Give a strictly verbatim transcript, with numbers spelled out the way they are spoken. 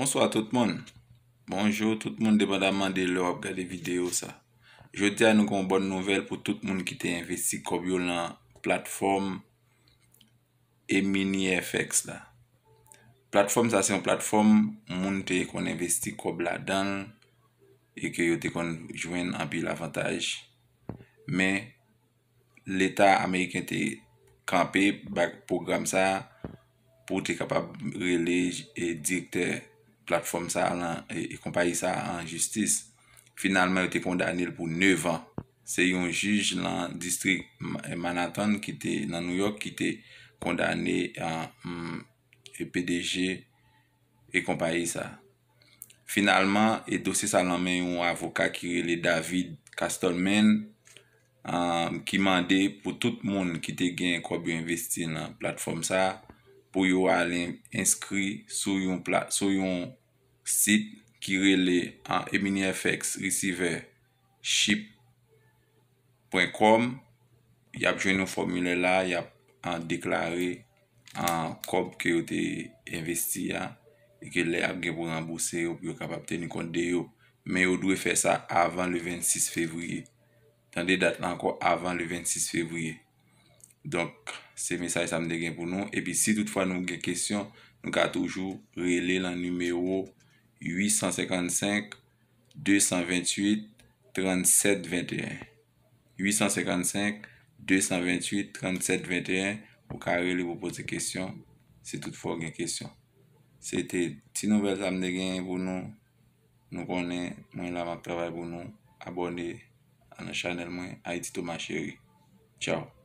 Bonswa tout moun. Bonjou tout moun, depandaman de lè w ap gade videyo sa. Jodi a nou gen yon bòn nouvèl pou tout moun ki te envesti kòb yo nan platfòm E Mini F X la. Platfòm sa se yon platfòm moun te konn envesti kòb ladan l e ke yo te konn jwenn anpil avantaj. Men Leta ameriken te kanpe bak pwogram sa a pou te kapab rele e, direktè platfòm sa a lan e, e konpayi sa a an jistis. Finalman, yo te kondane l pou nèf an. Se yon jij nan distrik Ma- Manhattan ki te nan New York ki te kondane an, mm, e P D G e konpayi sa a. Finalman, e dosye sa a nan men yon avoka ki rele David Castleman, um, ki mande pou tout moun ki te gen kòb yo envesti nan platfòm sa a, pou yo al en- enskri sou yon pla- sou yon sit ki rele an E Mini F X Receiver Ship pwen kòm, y ap jwenn yon fòmilè la, y ap an deklare an kòb ke yo te envesti a e ke lè y ap gen pou ranbouse yo pou yo kapab teni kont de yo. Men yo dwe fè sa avan le vennsis fevriye. Tande dat la ankò, avan le vennsis fevriye. Donk, se mesaj sa m te gen pou nou. Epi si toutfwa nou gen kesyon, nou ka toujou rele lan nimewo uit san senkannsenk de san venntuit trannsèt venteyen. Uit san senkannsenk de san venntuit trannsèt venteyen. Ou ka rele pou poze kesyon si toutfwa w gen kesyon. Se te ti nouvèl sa m te genyen pou nou. Nou konnen mwen la m ap travay pou nou. Abòne nan chanèl mwen, Ayiti Toma Cheri. Tchaw.